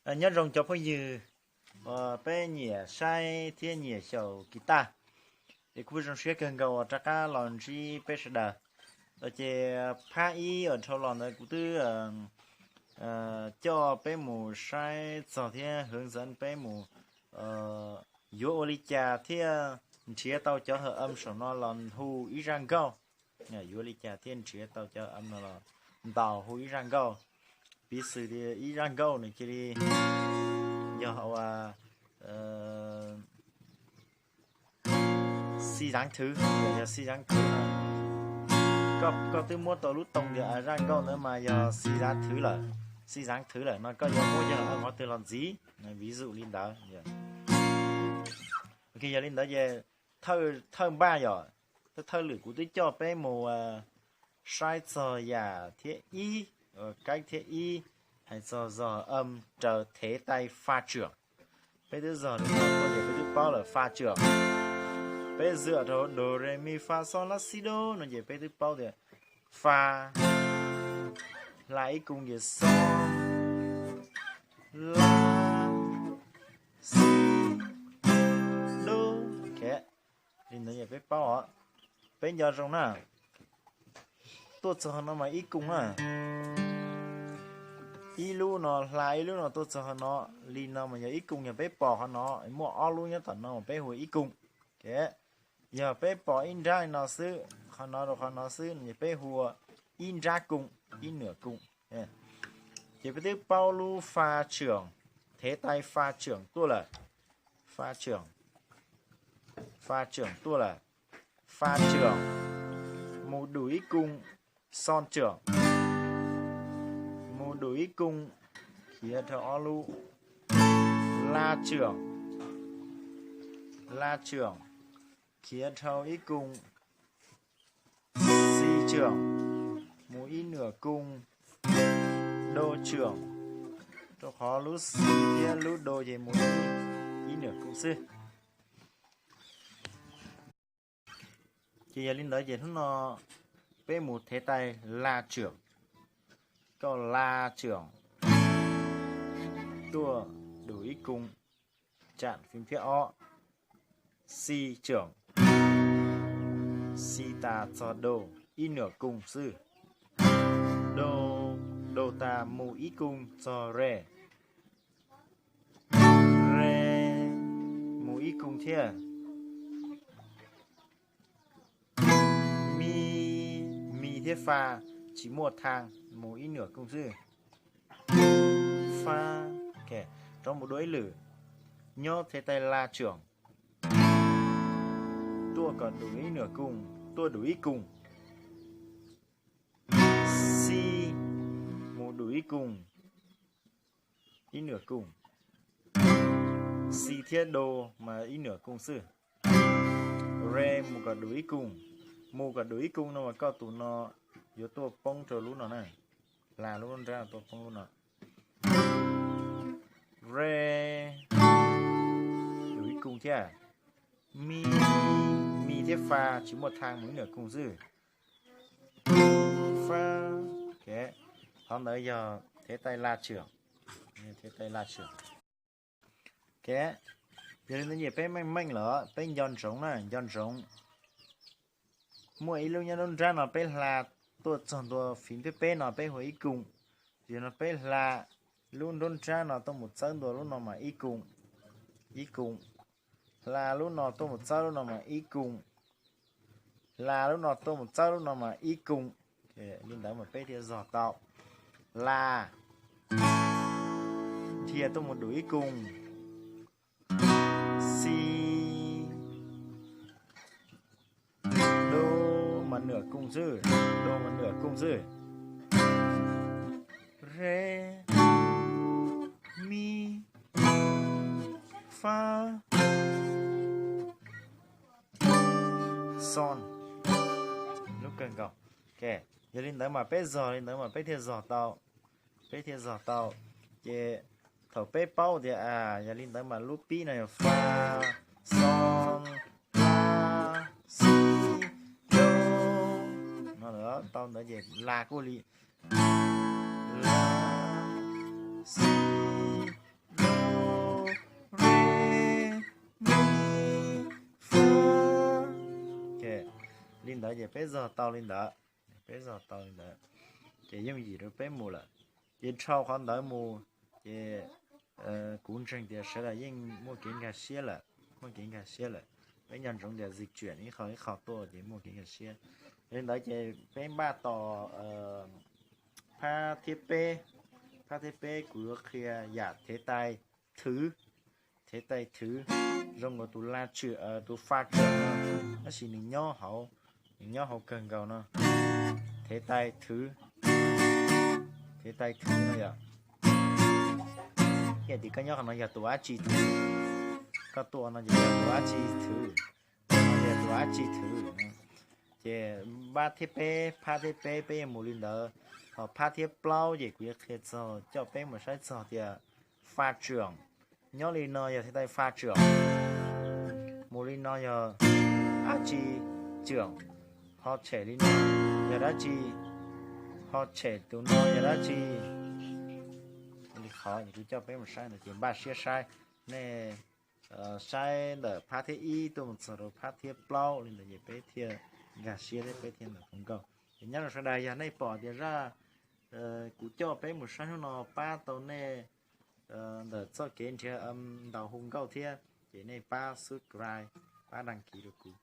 Nyob zoo cov phooj ywg uas peb nyiam saib thiab nyiam xyaum kis tas, ces kuv zoo siab kawg nkaus uas rov qab los ntsib peb sawv daws. Ces phab ib uas dhau los ntawd kuv twb coj peb mus saib txog thiab hwv ntxeev peb mus yuav ua li cas thiaj nrhiav tau cov hawm am saum no los hu ib zaj nkauj. Yuav li cas thiaj nrhiav tau cov hawm am no los ntaus hu ib zaj nkauj. Piv xws tias ib zaj nkauj nws cia li yog uas xi zav thwv, yog xi zav thwv no, koj twb muab tau lub too tias zaj nkauj ntawd mas yog xi zav thwv lawm, xi zav thwv lawm no koj yuav muab cov hawm am qhov twg los ntxiv, vis zum li ntawd. Yog li ntawd ces thawj npaj yog, thawj lwm kuv twb coj peb mus saib txog yam thib ib, kaib thib ib, hais txog zog am raws thev tais fa tseem. Peb twb zog li no tuaj ces peb twb paub lawm fa tseem. Peb zwm rau do re mi fa sol la si do no ces peb twb paub tias fa hla ib koog ces sol la si do. Li ntawd ces peb paub os. Peb nco zoo na, tuaj txog no mas ib koog na, ib lub no hla ib lub no tuaj txog qhov no, li no mas yog ib koog, yog peb pom qhov no muaj ob lub nyob tom no mas peb hu ua ib koog. Yog peb pom ib nrab li no xwb, qhov no rau qhov no xwb no ces peb hu ua ib nrab koog, ib nram koog. Ces peb twb paub lub fa tseem, thev tais fa tseem tuaj lawm, fa tseem, fa tseem tuaj lawm, fa tseem, mus dum ib koog, xo tseem, mus dum ib koog, khiav rau ob lub, la tseem, la tseem, khiav rau ib koog, xi tseem, mus ib nram koog, do tseem, rau qhov lub xi thiab lub do ces mus ib nram koog xwb. Ces yog li ntawd ces hnub no peb mus thev tais la tseem, koj la tseem, tuaj dum ib koog, tsam fim thiab ob, xi tseem, xi tas txog do, ib nram koog xwb, do, do tas mus ib koog txog re, re, mus ib koog thiab, mi, mi thiab fa tsis muaj tha, mus ib nram koog xwb, fa, rov mus dua ib lwm, nyob thev tais la tseem, tuaj kom dum ib nram koog, tuaj dum ib koog, xi, mus dum ib koog, ib nram koog, xi thiab do mas ib nram koog xwb, re mus kom dum ib koog, mus kom dum ib koog no mas koj tus no yuav tuaj poob rau lub no na, hla lub nruab nrab tuaj poob lub no, re, dum ib koog thiab, mi, mi thiab fa tsis muaj tha mus ib nram koog xwb, fa, qhov ntawd yog thev tais la tseem, thev tais la tseem. Yog li ntawd ces peb meej meej lawm peb nco ntsoov na, nco ntsoov. Muaj ib lub nyob nruab nrab no peb hla tuaj txog ntua fim peb peb no peb hu ib koog, yog no peb hla lub nruab nrab no tuaj mus txawb ntua lub no mas ib koog, ib koog, hla lub no tuaj mus txawb lub no mas ib koog, hla lub no tuaj mus txawb lub no mas ib koog. Li ntawd mas peb thiaj zog tau. La, dhia tuaj mus dum ib koog, xi, do mas nram koog xwb, do mas nram koog xwb, re, mi, fa, xo, lub kawg nkaus. Yog li ntawd mas peb zog li ntawd mas peb thiaj zog tau, peb thiaj zog tau. Ces thaum peb paub tias yog li ntawd mas lub pib no yog fa, xo, la, xi, do no lawm tau ntawd ces la kuj li, la, xi, Li ntawd ces peb zog tau li ntawd, peb zog tau li ntawd, ces yooj yim rau peb mus lawm. Ces dhau qhov ntawd mus, ces kuv ntseeg tias sawv daws yeej muaj kev nkag siab lawm, muaj kev nkag siab lawm. Peb nco ntsoov tias zis tsuam ib qho ib qho tuaj ces muaj kev nkag siab. Li ntawd ces peb npaj tos phab thiab peb, phab thiab peb kuv yuav qhia yam thev tais thwv, thev tais thwv zoo nkaus tus la tswm, tus fa tswm no, tab sis nws nyob hauv, nws nyob hauv kawg nkaus no. Thev tais thwv, thev tais thwv no yog, yog tias koj nyob qhov no yog tus dab tsi thwv, koj tuaj no ces yog tus dab tsi thwv, no yog tus dab tsi thwv. Ces npaj thiab peb, phab thiab peb, peb yuav mus li ntawd. Ho phab thiab plaub ces kuv yuav qhia txog, coj peb mus saib txog tias fa tswm nyob li no yog thev tais fa tswm, mus li no yog dab tsi tswm, ho tshem li no yog dab tsi, ho tshem tus no yog dab tsi. Li qhov kuv coj peb mus saib ntawd ces npaj siab saib. Nej saib ntawm phab thiab ib tuaj mus txog rau phab thiab plaub li ntawd ces peb thiaj nkag siab thiab peb thiaj ntawm hluas nkauj. Ces nyob rau sawv daws yog nej pom tias zaj kuv coj peb mus saib hnub no pab tau nej ntawm txoj kev nrhiav ntaus hu nkauj thiab, ces nej pab subscribe, pab đăng ký rau kuv.